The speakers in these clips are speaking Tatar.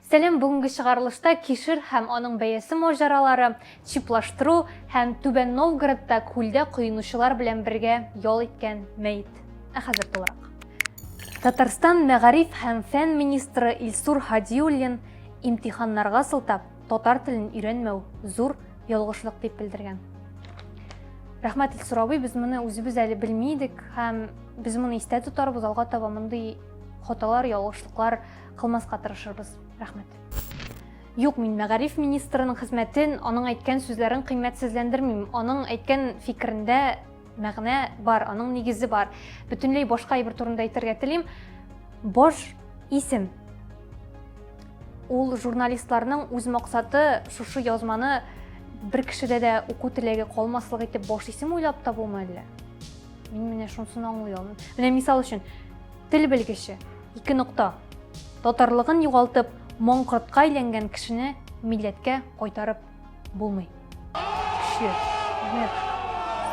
Сәлам, бүгенге чыгарылышта кишер һәм аның бәясе маҗаралары, чиплаштыру һәм Түбән Новгородта күлдә коенучылар белән бергә ял иткән мәет. Ә хәзер тулырак. Татарстан мәгариф һәм фән министры Илсур Һадиуллин имтиханнарга сылтап татар телен өйрәнмәү зур ялгышлык дип белдергән. Рәхмәт, Илсур абый, без моны үзебез әле белми идек һәм без моны истә тотарбыз, алга таба мондый хаталар, ялгышлыклар кылмаска тырышырбыз. Рәхмәт. Юк, мин мәгариф министрының хезмәтен, аның әйткән сүзләрен кыйммәтсезләндермим. Аның әйткән фикерендә мәгънә бар, аның нигезе бар. Бөтенләй башка әйбер турында әйтергә телим. Баш исем. Ул журналистларның үз максаты шушы язманы бер кешедә дә уку теләге калмаслык итеп баш исем уйлап табумы әллә? Мин менә шунысын аңлый алмыйм. Менә мисал өчен, Тел белгече, ике нокта. Татарлыгын югалтып, маңкортка әйләнгән кешене милләткә кайтарып булмый. Көчле. Менә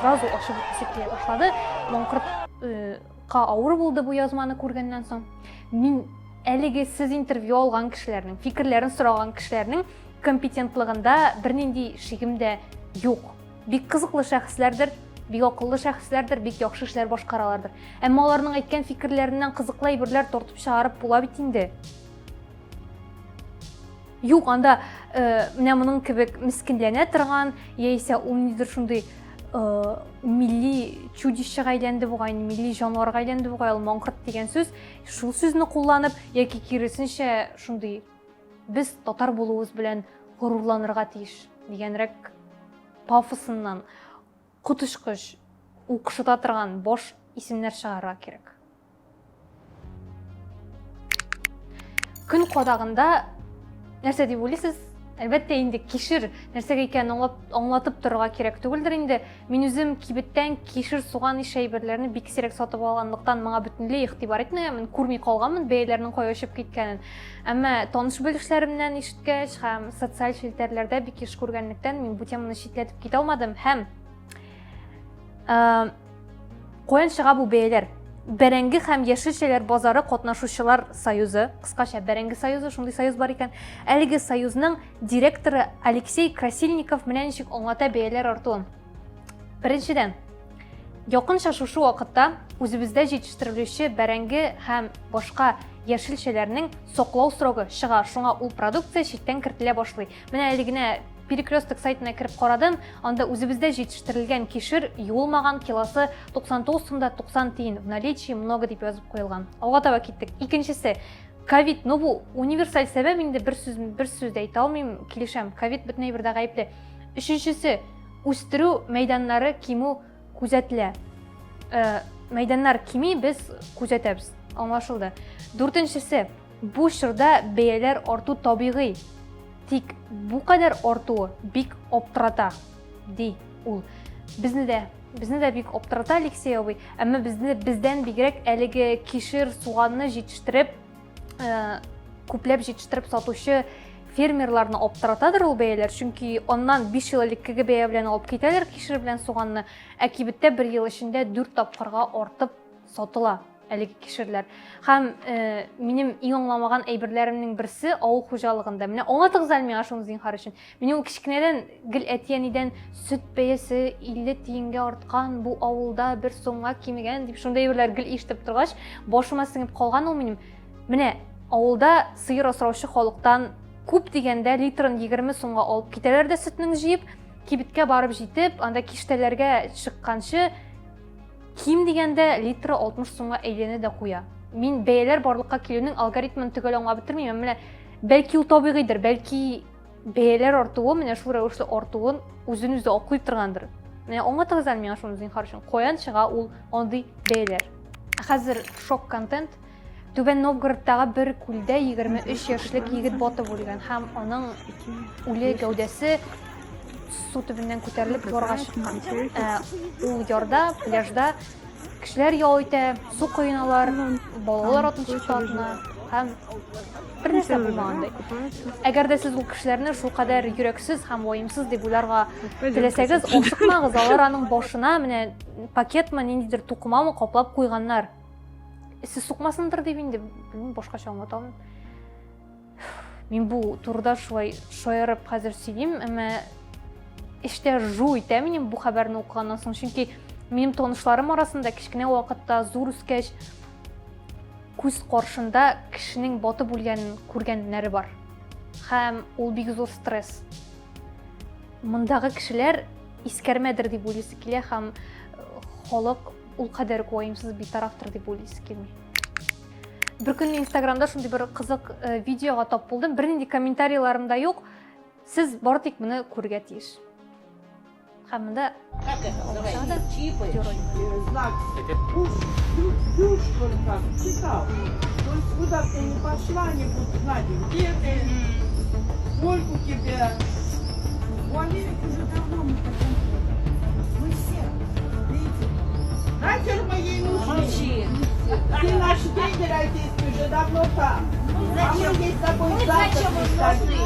сразу ачып үтесе килә башлады. Маңкортка авыр булды бу язманы күргәннән соң. Мин әлеге сез интервью алган кешеләрнең, фикерләрен сораган кешеләрнең компетентлыгында бернинди шигем дә юк. Бик кызыклы шәхесләрдер, бик акыллы шәхесләрдер, бик яхшы эшләр башкаралардыр. Әмма аларның әйткән фикерләреннән кызыклы әйберләр тартып чыгарып була бит инде. Юк, анда э, менә моның кебек мескенләнә торган, яисә ул нидер шундый э, милли чудищега әйләнде бугай, милли җанварга әйләнде бугай, ул маңкырт дигән сүз, шул сүзне кулланып, яки киресенчә шундый без татар булуыбыз белән горурланырга тиеш дигәнрәк пафосыннан коточкыч укшыта торган баш исемнәр чыгарырга кирәк. Көн кадагында нәрсә дип уйлыйсыз? Әлбәттә инде кишер нәрсәгә икәнен аңлап, аңлатып торырга кирәк түгелдер инде. Мин үзем кибеттән кишер, суган ише әйберләрне бик сирәк сатып алганлыктан моңа бөтенләй игътибар итмәгәнмен, күрми калганмын бәяләрнең кая очып киткәнен. Әмма таныш белешләремнән ишеткәч һәм социаль челтәрләрдә бик еш күргәнлектән мин бу теманы читләтеп китә алмадым һәм э, каян чыга бу бәяләр? Бәрәңге һәм яшелчәләр базары катнашучылар союзы, кыскача Бәрәңге союзы, шундый союз бар икән. Әлеге союзның директоры Алексей Красильников менә ничек аңлата бәяләр артуын. Беренчедән, якынча шушы вакытта үзебездә җитештерелүче бәрәңге һәм башка яшелчәләрнең саклау срогы чыга, шуңа ул продукция читтән кертелә башлый. Менә әле генә Перекресток сайтына кереп карадым, анда үзебездә җитештерелгән кишер юылмаган килосы 99 сумда 90 тиен, в наличии много дип язып куелган. Алга таба киттек. Икенчесе, ковид, ну бу универсаль сәбәп инде, бер сүз, бер сүз дә әйтә алмыйм, килешәм, ковид бөтен әйбердә гаепле. Өченчесе, үстерү мәйданнары кимү күзәтелә. Э, мәйданнар кими, без күзәтәбез. Аңлашылды. Дүртенчесе, бу чорда бәяләр арту табигый. Тик бу кадәр артуы бик аптырата, ди ул. Безне дә, безне дә бик аптырата Алексей абый, әмма безне бездән бигрәк әлеге кишер, суганны җитештереп, э, күпләп җитештереп сатучы фермерларны аптыратадыр ул бәяләр, чөнки аннан 5 ел элеккеге бәя белән алып китәләр кишер белән суганны, ә кибеттә бер ел эчендә 4 тапкырга артып сатыла әлеге кишерләр. Һәм э, минем иң аңламаган әйберләремнең берсе авыл хуҗалыгында. Менә аңлатыгыз әле миңа шуны зинһар өчен. Мин ул кечкенәдән гел әти-әнидән сөт бәясе 50 тиенгә арткан, бу авылда бер сумга кимегән дип шундый әйберләр гел ишетеп торгач, башыма сеңеп калган ул минем. Менә авылда сыер асраучы халыктан күп дигәндә литрын 20 сумга алып китәләр дә сөтнең җыеп, кибеткә барып җитеп, анда киштәләргә чыкканчы ким дигәндә литры 60 сумга әйләнә дә куя. Мин бәяләр барлыкка килүнең алгоритмын төгәл аңлап бетермим, менә бәлки ул табигыйдыр, бәлки бәяләр артуы менә шул рәвешле артуын үзен үзе аклый торгандыр. Менә аңлатыгыз әле миңа шуны зинһар өчен. Каян чыга ул андый бәяләр? Ә хәзер шок контент. Түбән Новгородтагы бер күлдә 23 яшьлек егет батып үлгән һәм аның үле гәүдәсе су төбеннән күтәрелеп ярга чыккан. Ә, ул ярда, пляжда кешеләр ял итә, су коеналар, балалар атын чыкты атына һәм бер нәрсә булмагандай. Әгәр дә сез ул кешеләрне шулкадәр йөрәксез һәм ваемсыз дип уйларга теләсәгез, ашыкмагыз, алар аның башына менә пакетмы, ниндидер тукымамы каплап куйганнар. Сез сукмасындыр дип инде, белмим, башкача аңлата алмыйм. Мин бу турыда шулай шаярып хәзер сөйлим, әмма эчтә жу итә минем бу хәбәрне укыганнан соң, чөнки минем танышларым арасында кечкенә вакытта, зур үскәч, күз каршында кешенең батып үлгәнен күргәннәре бар. Һәм ул бик зур стресс. Мондагы кешеләр искәрмәдер дип уйлыйсы килә һәм халык ул кадәр үк ваемсыз, битарафтыр дип уйлыйсы килми. Бер көнне Инстаграмда шундый бер кызык видеога тап булдым. Бернинди комментарийларым да юк. Сез бары тик моны күрергә тиеш. Һәм монда Как это аңлашыла называется? да Чипы. герой. Знак. Уж, уж только читал. То есть куда бы ты ни пошла, они будут знать, где ты, сколько у тебя. У Америки уже давно мы таким ходим. Мы все, видите? Нахер мы ей нужны? Молчи. Все наши деньги российские уже давно там. А мы ей с тобой Мы завтра зачем им приставим. нужны?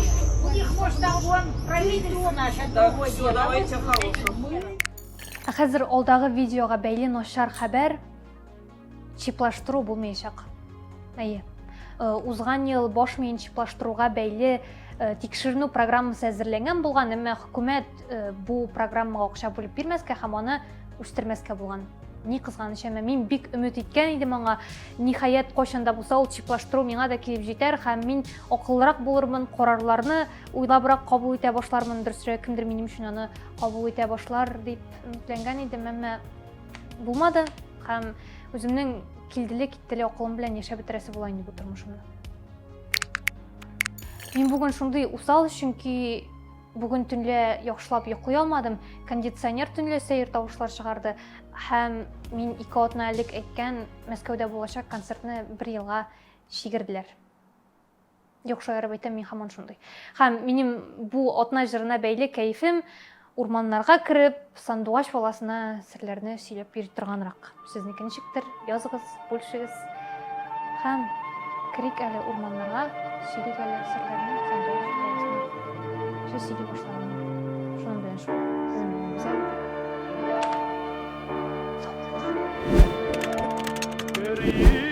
У них, может, там вон правительство наше, Так, другое все, дело. давайте о хорошем. Ә хәзер алдагы видеога бәйле начар хәбәр: чиплаштыру булмаячак. Әйе. Узган ел баш миен чиплаштыруга бәйле тикшеренү программасы әзерләнгән булган, әмма хөкүмәт бу программага акча бүлеп бирмәскә һәм аны үстермәскә булган. Ни кызганыч, әмма мин бик өмет иткән идем аңа. Ниһаять, кайчан да булса ул чиплаштыру миңа да килеп җитәр һәм мин акыллырак булырмын, карарларны уйлабрак кабул итә башлармын, дөресрәге, кемдер минем өчен аны кабул итә башлар дип өметләнгән идем, әмма булмады һәм үземнең килделе-киттеле акылым белән яшәп бетерәсе була инде бу тормышымны. Мин бүген шундый усал, чөнки бүген төнлә яхшылап йоклый алмадым. Кондиционер төнлә сәер тавышлар чыгарды һәм мин 2 атна элек әйткән Мәскәүдә булачак концертны бер елга чигерделәр. Юк, шаярып әйтәм, мин һаман шундый. Һәм минем бу атна җырына бәйле кәефем урманнарга кереп, сандугач баласына серләрне сөйләп йөри торганрак. Сезнеке ничектер? Языгыз, бүлешегез. Һәм керик әле урманнарга, сөйлик әле серләрне сандугач баласына. Сүз сөйли башладым. Шуның белән шул. Сезнең белән без әле. Сау булыгыз.